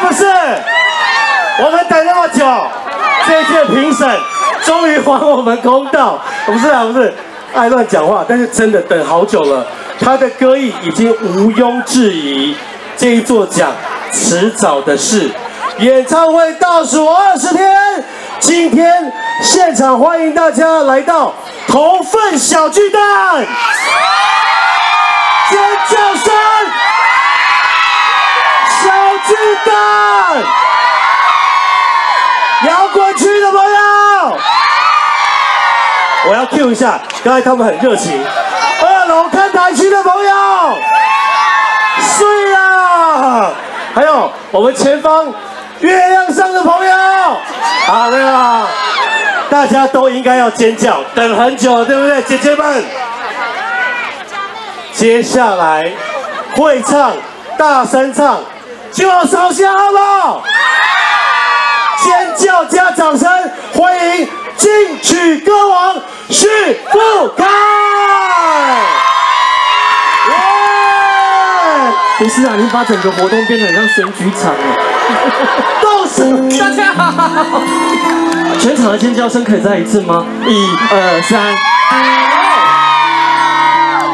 不是？我們等那麼久，這屆評審終於還我們公道。不是啊，不是，愛亂講話，但是真的等好久了，他的歌藝已經毋庸置疑，這一座獎遲早的事。演唱會倒數20天，今天現場歡迎大家來到頭份小巨蛋，尖叫聲，小巨蛋，搖滾區的朋友，我要 cue 一下，剛才他們很熱情。二樓看台區的朋友，睡啦！還有我們前方月亮上的朋友，好了，大家都應該要尖叫，等很久了，對不對，姐姐們？接下來會唱，大聲唱，就要燒香，好不好？尖叫加掌聲，歡迎金曲歌王許富凱！耶！不是啊，你把整個活動變成像選舉場了。動手！大家好，全場的尖叫聲可以再一次嗎？一二三。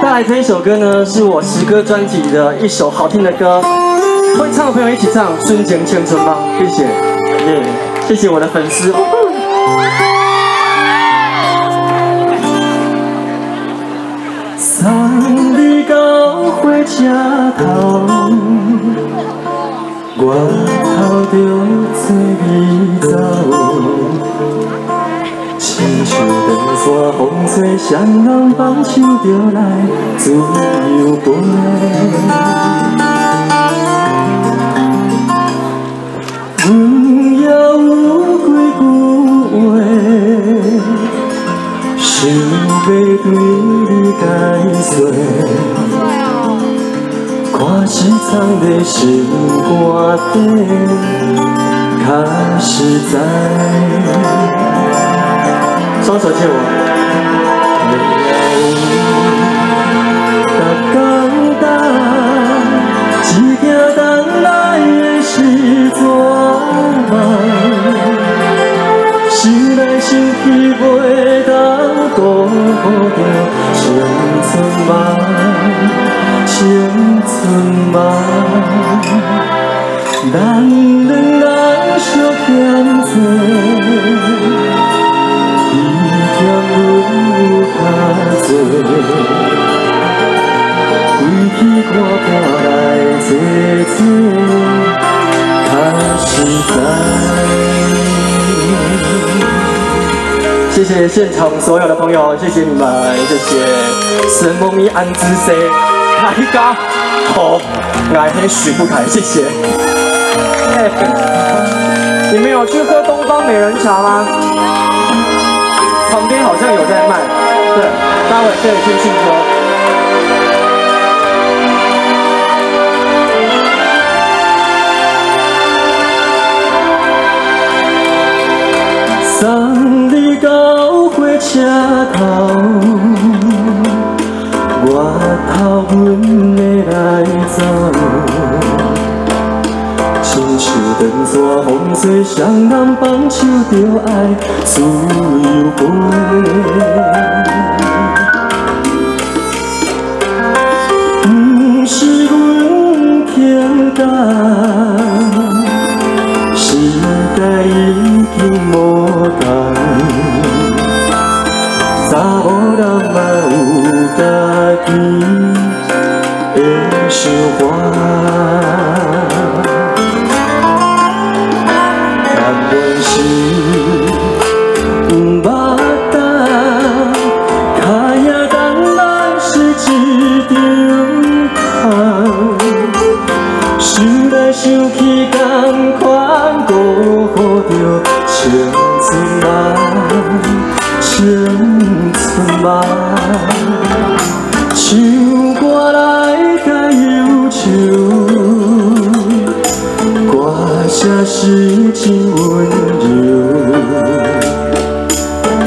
帶來這一首歌呢，是我十歌專輯的一首好聽的歌，會唱的朋友一起唱《純情青春夢》，謝謝，耶，謝謝我的粉絲。送你到火車頭，我頭著做你走，親像長線風吹，雙人放手就來自由飛。阮也有幾句話，想欲對你解說，看是藏在心肝底，較實在。雙手借我。逐工等，只惊等来的是绝望。想来想去，袂当辜负著青春梦，青春梦。咱兩人相欠債，伊欠阮有較濟，规气看看来坐坐，較實在。謝謝現場所有的朋友，謝謝你們，謝謝。神夢咪安之 C，開家好，愛黑許富凱，謝謝。你們有去喝東方美人茶嗎？旁邊好像有在賣，對，待會可以先去喝。送你到火車頭，我頭阮的來走，親像長線風吹，雙人放手就愛自由飛。不是阮轻担，时代已經無仝，查某人嘛有家己的想法。甘願是毋捌等，脚影等來是一場空。想來想去，仝款辜負著青春夢，青春夢。唱歌來解憂愁，歌聲是真溫柔。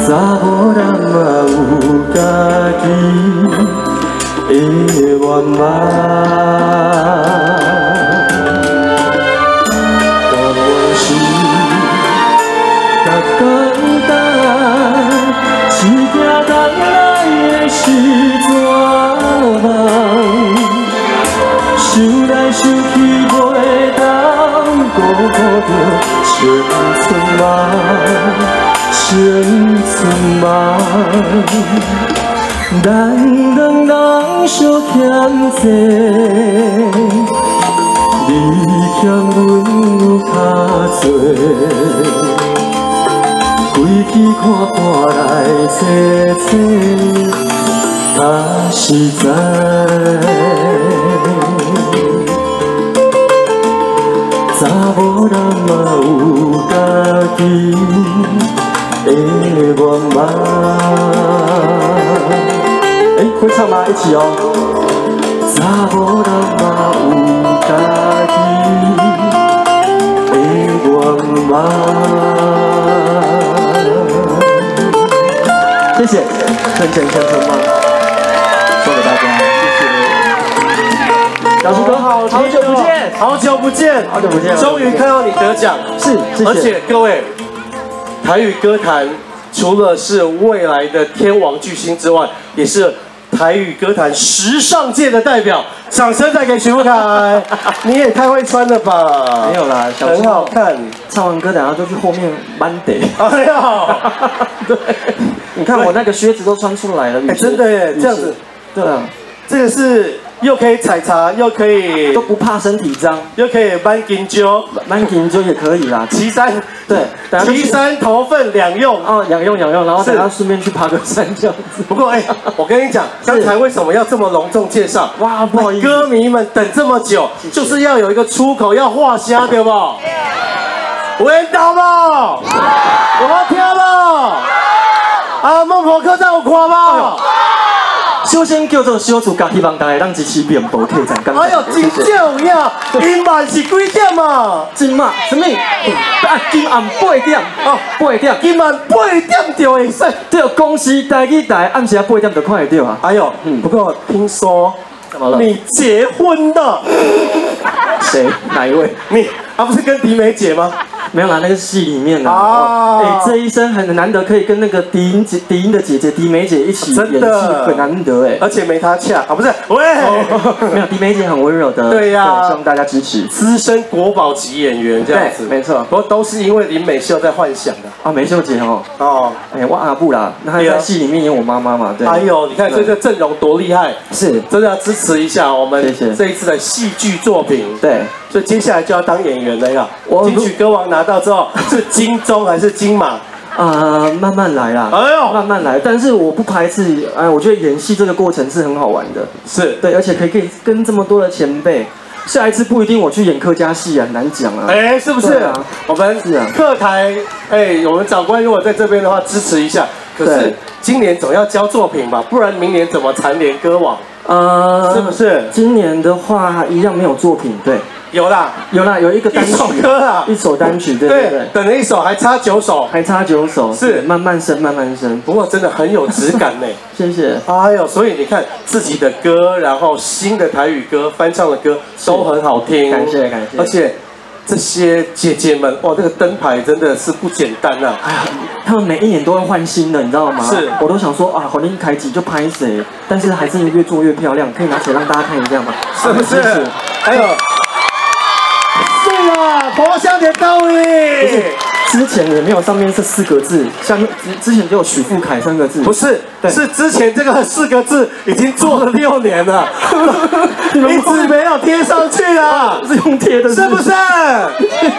查某人嘛有家己的願望。想來想去袂當辜負著青春夢，青春夢。咱兩人相欠債，你欠阮有較濟，規氣看看來坐坐，較實在。查某人嘛有家己的願望。欸，會唱嗎？一起哦。查某人嘛有家己的願望。謝謝，陳陳陳陳夢，送給大家，謝謝。小叔哥，好久不見，好久不見，好久不見，終於看到你得獎，是，謝謝。而且各位，台語歌壇除了是未來的天王巨星之外，也是台語歌壇時尚界的代表。掌聲再給許富凱，你也太會穿了吧？沒有啦，很好看。唱完歌，等下就去後面搬得。哎呦，對，你看我那個靴子都穿出來了。哎，真的耶，這樣子。對啊，這個是又可以採茶，又可以都不怕身體髒，又可以搬金蕉，搬金蕉也可以啦。旗山，對，旗山頭份兩用哦，兩用兩用，然後等下順便去爬個山這樣子。不過哎，我跟你講，剛才為什麼要這麼隆重介紹？哇，不好意思，歌迷們等這麼久，就是要有一個出口，要畫蝦，對不？有緣投無？有好聽無？啊，孟婆客棧有看無？首先叫做小厝家，希望大家當支持面部客棧。哎呦，真正有影！今晚是幾點啊？今晚什麼？啊，今暗8點哦，8點。今晚8點就會使。對，公視台語台暗時啊8點就看會到啊。哎呦，不過聽說怎麼了？你結婚了？誰？哪一位？你啊，不是跟迪梅姐嗎？沒有啦，那個戲裡面啦。哦，哎，這一生很難得可以跟那個迪英姐、迪英的姐姐迪梅姐一起演戲，很難得哎。而且沒她恰啊，不是？喂，沒有，迪梅姐很溫柔的。對呀，希望大家支持。資深國寶級演員這樣子，沒錯。不過都是因為林美秀在幻想的。啊，美秀姐哦。哦，哎，我阿布啦，那她在戲裡面演我媽媽嘛，對。哎呦，你看這個陣容多厲害，是，真的要支持一下我們這一次的戲劇作品。對。所以接下來就要當演員了呀！金曲歌王拿到之後是金鐘還是金馬？慢慢來啦，哎呦，慢慢來。但是我不排斥，哎，我覺得演戲這個過程是很好玩的，是對，而且可以跟這麼多的前輩。下一次不一定我去演客家戲啊，很難講啊。哎，是不是？啊，我們是啊，客台，哎，我們長官如果在這邊的話，支持一下。可是今年總要交作品吧，不然明年怎麼蟬聯歌王？是不是？今年的話一樣沒有作品，對。有啦，有啦，有一個單曲，一首歌啊，一首單曲，對對對，等了一首還差9首，還差9首，是慢慢升，慢慢升。不過真的很有質感呢，謝謝。哎呦，所以你看自己的歌，然後新的台語歌、翻唱的歌都很好聽，感謝感謝。而且這些姐姐們，哇，這個燈牌真的是不簡單啊！哎呀，他們每一年都會換新的，你知道嗎？是，我都想說啊，好，你開機就拍誰，但是還是越做越漂亮，可以拿起來讓大家看一下嗎？是不是？還有。對啦，婆香點到位。之前也沒有上面這4個字，下面之前就有許富凱3個字。不是，是之前這個4個字已經做了6年了，一直沒有貼上去啊，是用貼的，是不是？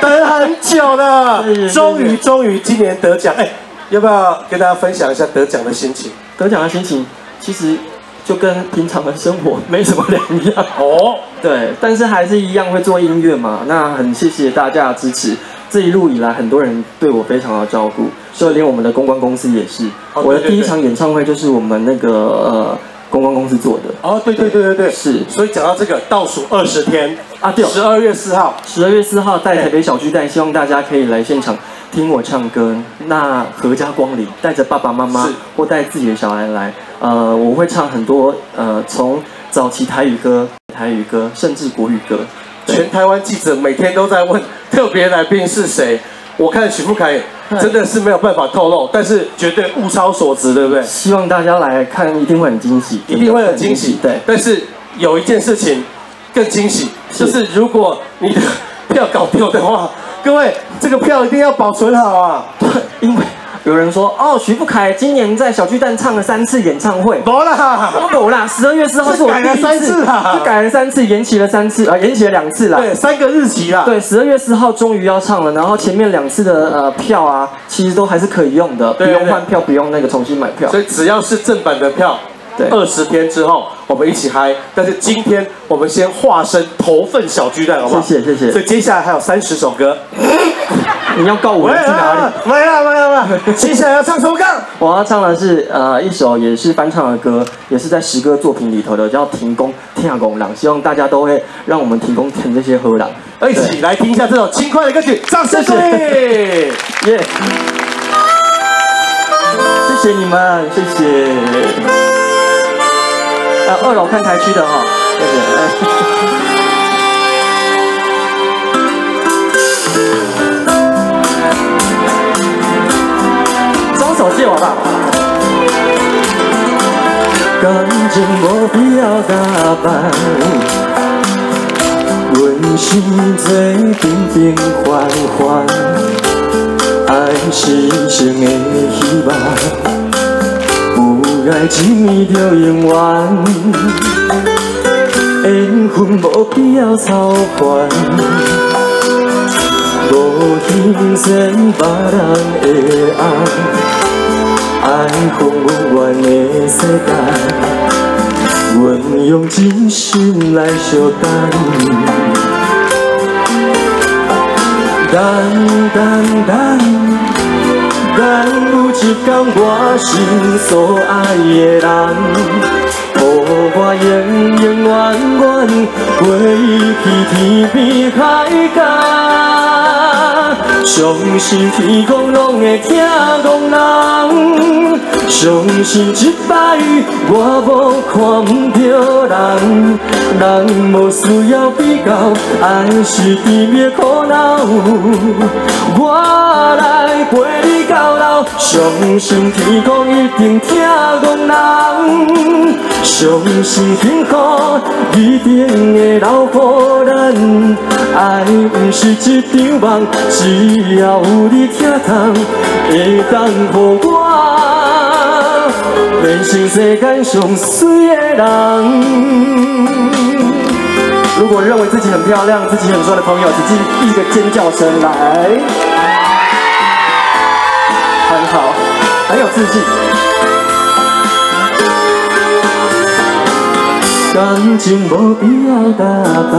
等很久了，終於今年得獎。哎，要不要跟大家分享一下得獎的心情？得獎的心情其實就跟平常的生活沒什麼兩樣哦。對，但是還是一樣會做音樂嘛。那很謝謝大家的支持，這一路以來很多人對我非常的照顧，就連我們的公關公司也是。哦，我的第一場演唱會就是我們那個公關公司做的。哦，對對對對對，是。所以講到這個倒數20天啊，對，12月4號，12月4號在台北小巨蛋，希望大家可以來現場聽我唱歌。那闔家光臨，帶着爸爸媽媽或帶自己的小孩來，我會唱很多從早期台語歌、台語歌，甚至國語歌。全台灣記者每天都在問特別來賓是誰，我看許富凱真的是沒有辦法透露，但是絕對物超所值，對不對？希望大家來看，一定會很驚喜，一定會很驚喜。對，但是有一件事情，更驚喜，就是如果你的票搞丟的話，各位這個票一定要保存好啊。對，因為有人說哦，許富凱今年在小巨蛋唱了三次演唱會，沒啦，沒啦，12月4號是我第一次，改了三次啦，就改了三次，延期了三次，延期了2次啦，對，3個日期啦，對，12月4號終於要唱了，然後前面2次的票啊，其實都還是可以用的，不用換票，不用那個重新買票，所以只要是正版的票。對，20天之後我們一起嗨，但是今天我們先化身頭份小巨蛋，好不好？謝謝謝謝。所以接下來還有30首歌，你要告我去哪裡？沒啦沒啦沒啦，接下來要唱什麼歌？我要唱的是一首也是翻唱的歌，也是在10歌作品裡頭的，叫《停工疼戇人》，希望大家都會讓我們停工疼這些好人，一起來聽一下這首輕快的歌曲，掌聲鼓勵，耶！謝謝你們，謝謝。2樓看台區的哈，謝謝。雙手借我吧。感情無必要打扮，阮心做平平凡凡，愛是人生的希望。有愛情伊就永遠，緣分無必要操煩，無欣羨別人的愛，愛風永遠的世界，阮用真心來相等。等等等。等有一天我心所愛的人，予我永永遠遠陪伊去天邊海角。相信天公攏會疼戇人，相信這擺我無看毋著人，人無需要比較，愛是甜蜜的苦惱。我來陪你到老，相信天公一定疼戇人，相信幸福一定會留予咱。愛毋是一場夢，只要有你疼痛，會當予我變成世間上媠的人。如果認為自己很漂亮、自己很帥的朋友，請進一個尖叫聲來。很好，很有自信。感情無必要打扮，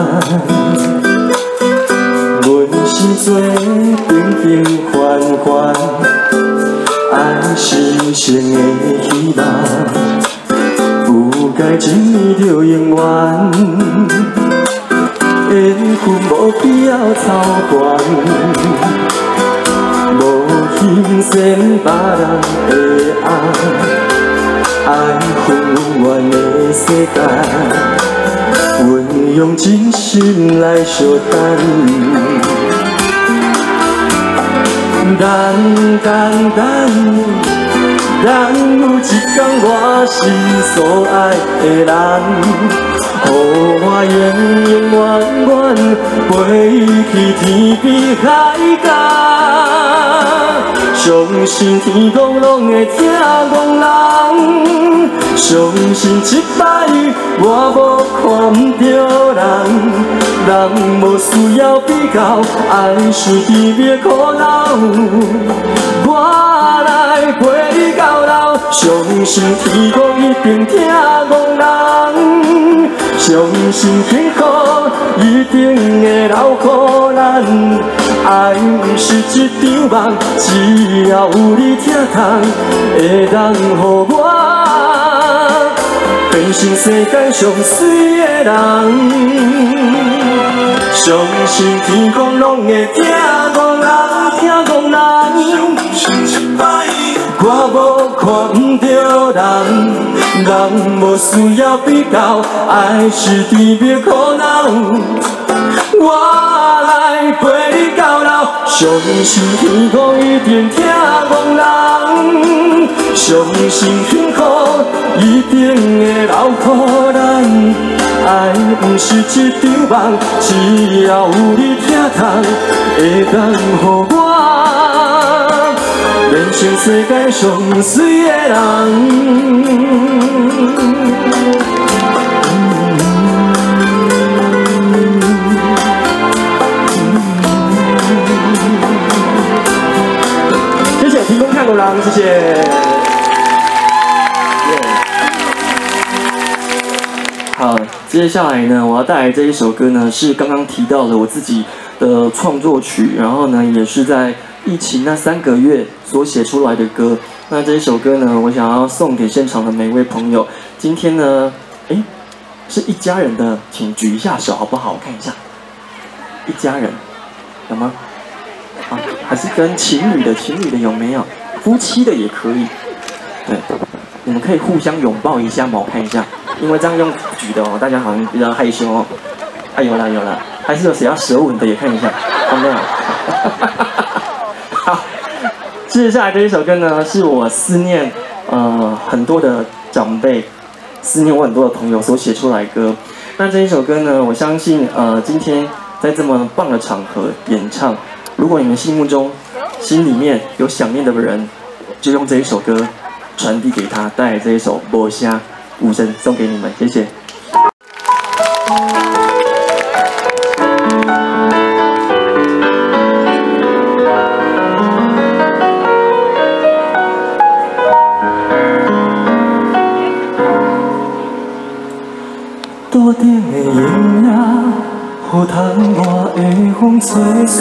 阮是做平平凡凡，愛是人生的希望，有愛情伊就永遠，緣分無必要操煩。無欣羨別人的愛，愛風永遠的世界，阮用真心來相等。等等等，等有一天我心所愛的人，予我永永遠遠陪伊去天邊海角。相信天公攏會疼戇人，相信這擺我無看毋著人，人無需要比較，愛是甜蜜的苦惱。我來陪你到老，相信天公一定疼戇人，相信幸福一定會留予咱。愛毋是一場夢，只要有你疼痛，會當予我變成世間上媠的人。相信天公攏會疼戇人，疼戇人。我無看毋著人，人無需要比較，愛是甜蜜的苦惱。我來陪你到老，相信天公一定疼戇人，相信幸福一定會留予咱。愛毋是一場夢，只要有你疼痛，會當予我變成世界上媠的人。謝謝提供看狗狼，謝謝。好，接下來呢，我要帶來這一首歌呢，是剛剛提到的我自己的創作曲，然後呢，也是在疫情那3個月所寫出來的歌。那這一首歌呢，我想要送給現場的每一位朋友。今天呢，誒，是一家人的，請舉一下手好不好？我看一下，一家人有嗎？啊，還是跟情侶的，情侶的有沒有？夫妻的也可以，對，你們可以互相擁抱一下嘛，我看一下，因為這樣用舉的哦，大家好像比較害羞哦。啊，有啦有啦，還是有誰要舌吻的也看一下，有沒有？好，接下來這一首歌呢，是我思念很多的長輩，思念我很多的朋友所寫出來的歌。那這一首歌呢，我相信今天在這麼棒的場合演唱，如果你們心目中、心裡面有想念的人，就用這一首歌傳遞給他，帶來這一首《無聲有聲》送給你們，謝謝。桌頂的陰影，予窗外的風吹散。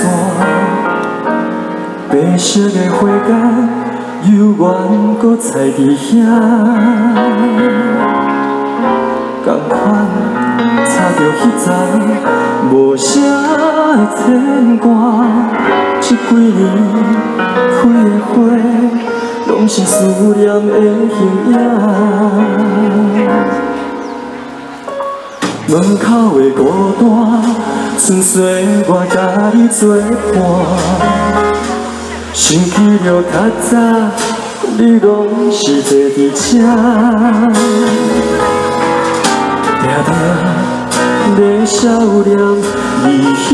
白色的花瓣，犹原阁在伫遐。仝款插著彼层无声的牵挂。这几年开的花，拢是思念的形影。门口的孤单，剩岁月佮你作伴。想起著较早，你拢是坐伫这，定定咧想念异乡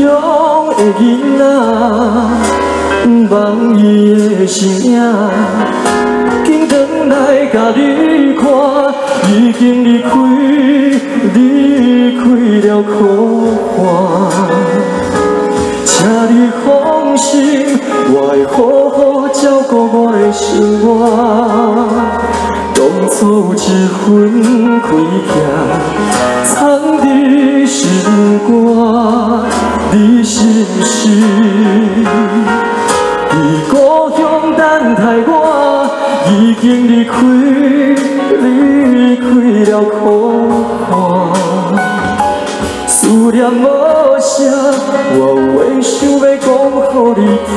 的囡仔，梦伊的身影，紧转来共你看，已经离开。离开了苦寒，请你放心，我会好好照顾我的生活。当初有一份亏欠，藏伫心肝，你是毋是伫故乡等待我？已经离开，离开了苦寒。思念无声，我有话想欲讲予你听，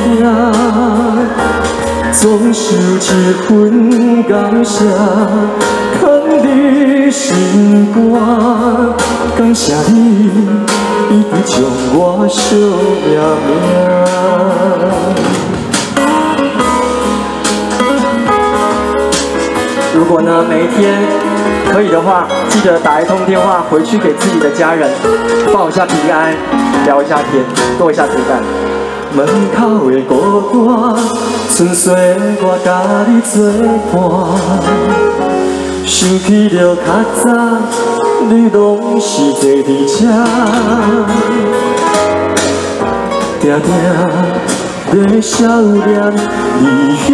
总是有一份感谢，藏伫心肝。感谢你一直将我惜命命。如果呢，每一天可以的話，記得打一通電話回去給自己的家人，報一下平安，聊一下天，多一下陪伴。門口的孤單，剩歲月佮你作伴。想起著較早，你攏是坐佇這，定定咧想念異鄉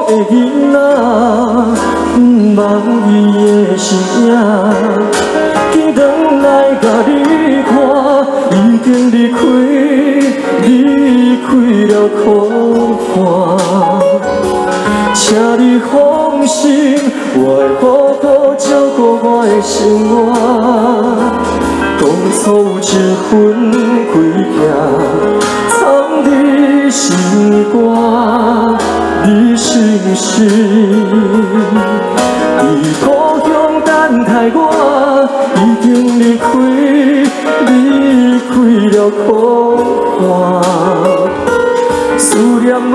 的囡仔。夢伊的身影，緊轉來共你看，已經離開，離開了苦寒。請你放心，我會好好照顧我的生活。當初有一份虧欠，藏佇心肝，你是毋是伫故乡等待我？已經離開，離開了苦寒。思念無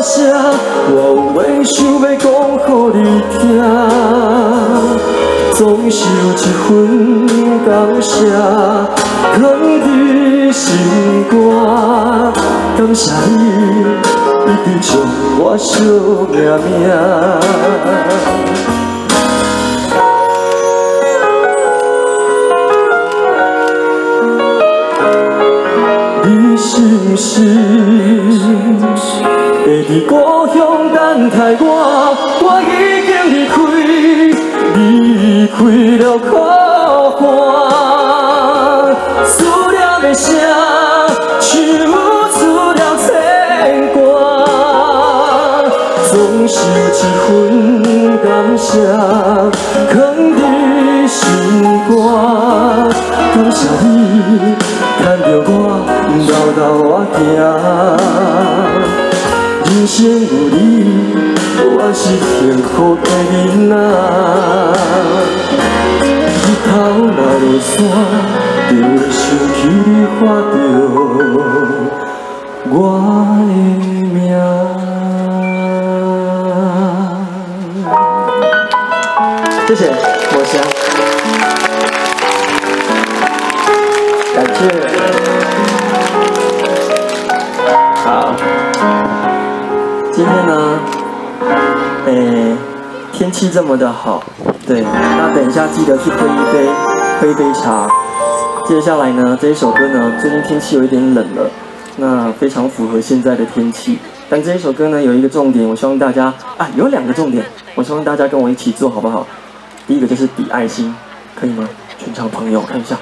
聲，我有話想欲講予你聽，總總是有一份感謝，藏佇心肝。感謝你一直將我惜命命。你是毋是會佇故鄉等待我？我已經離開，離開了苦寒，思念的聲，像出了牵掛，總是有一份感謝，藏佇心肝。感謝你牽著我老老仔行，人生有你，我是幸福的囡仔。日頭若落山，就會想起你喊著我的名。謝謝，我香。感謝。好，今天呢，天氣這麼的好，對，那等一下記得去喝一杯茶。接下來呢，這一首歌呢，最近天氣有一點冷了，那非常符合現在的天氣。但這一首歌呢，有一個重點，我希望大家啊，有兩個重點，我希望大家跟我一起做好不好？第一個就是比愛心，可以嗎？全場朋友看一下。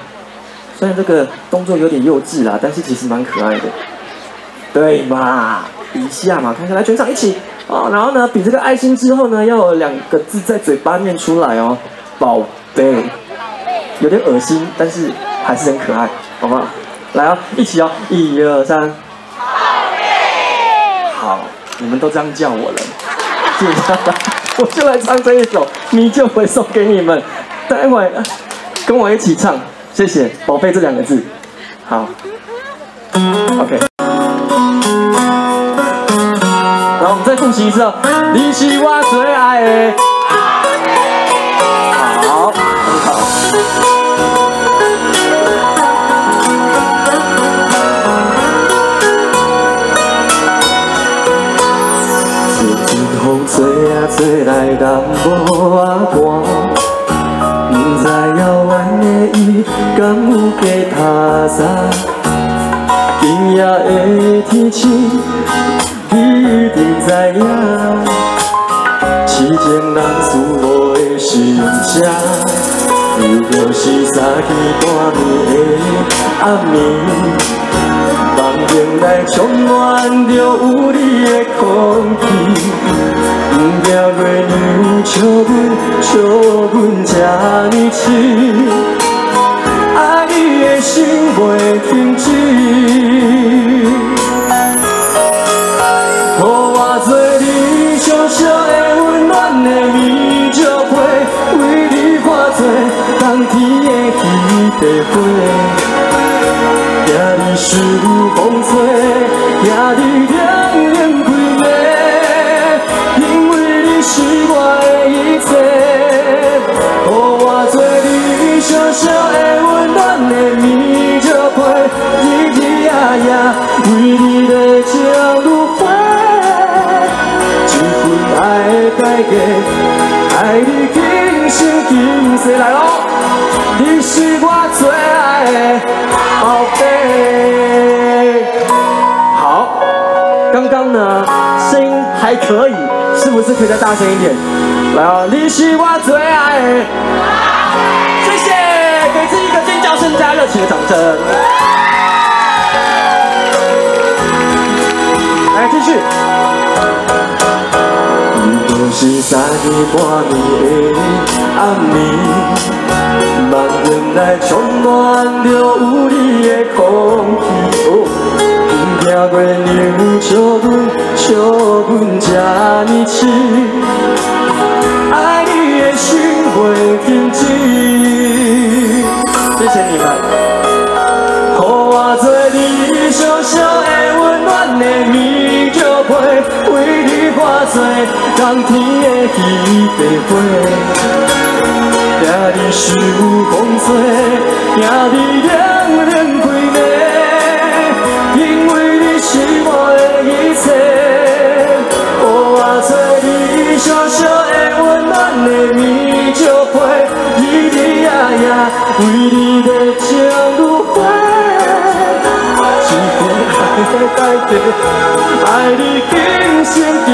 雖然這個動作有點幼稚啦，但是其實蠻可愛的，對嘛？比一下嘛，看下來，全場一起哦。然後呢，比這個愛心之後呢，要有兩個字在嘴巴念出來哦，寶貝，有點噁心，但是還是很可愛，好不好？來哦，一起哦，一二三，寶貝。好，你們都這樣叫我了，接下來我就來唱這一首《你就會》送給你們，待會跟我一起唱。謝謝“寶貝”這兩個字，好，OK。然後我們再複習一次哦，你是我最愛的，好，很好。一陣風吹啊吹來淡薄仔寒。不知遙遠的伊，敢有加他早？今夜的天晴，你一定知影。痴情人思无的心声，又就是三更半暝的暗暝，房间内充满着有你的空气。不惊月娘笑阮，笑阮这呢痴，爱你的心袂停止。予我做你小小的温暖的棉石被，为你化作冬天的彼块花。惊你受风吹，惊你冷冷规暝。是我的一切，予我做你小小的温暖的棉石被，日日夜夜为你热情如火，这份爱的代价，爱你今生今世来咯，你是我最爱的宝貝。好，剛剛呢，聲音還可以。是不是可以再大聲一點？來哦，你是我最愛的，謝謝，給自己一個尖叫聲加熱情的掌聲。來繼續。你就是三更半暝的暗暝，梦境內充滿著有你的空氣。不驚月娘笑阮，笑阮這呢痴，愛你的心袂停止。謝謝你們。予我做你小小的溫暖的棉石被，為你化作冬天的彼塊花。疼你受風吹，疼你冷冷規暝，因為你是我的一切。予我做你小小的溫暖的棉石被，日日夜夜為你熱情如火，這份愛的代價，愛你今生今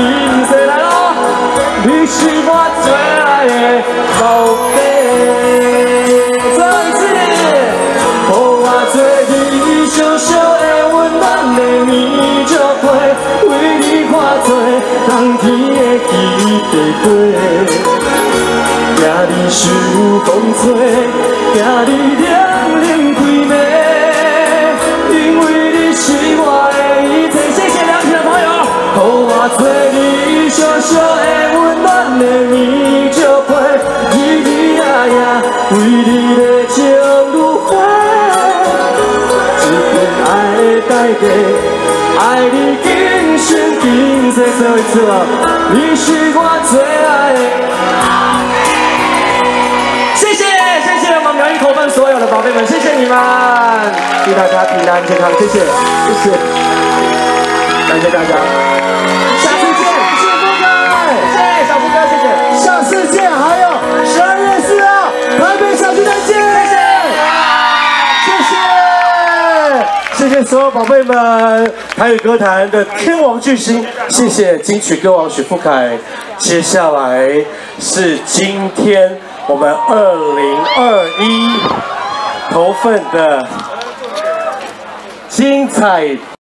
世來囉，你是我最愛的寶貝。再一次，予我做你小小的溫暖的棉石被，為你化做冬天的彼塊被。疼你受風吹，疼你冷冷規暝，因為你是我的一切。謝謝兩位的朋友，予我做你小小的溫暖的棉石被，日日夜夜為你熱情如火，這份愛的代價，愛你今生今世。最後一次了，你是我最愛的。謝謝謝謝我們苗藝投奔所有的寶貝們，謝謝你們，祝大家平安健康，謝謝謝謝，感謝大家，下次見，謝謝富凱，謝謝小富哥，謝謝，下次見，還有12月4號台北小巨蛋見，謝謝，謝謝所有寶貝們，台語歌壇的天王巨星，謝謝金曲歌王許富凱，接下來是今天我們2021頭份的精彩。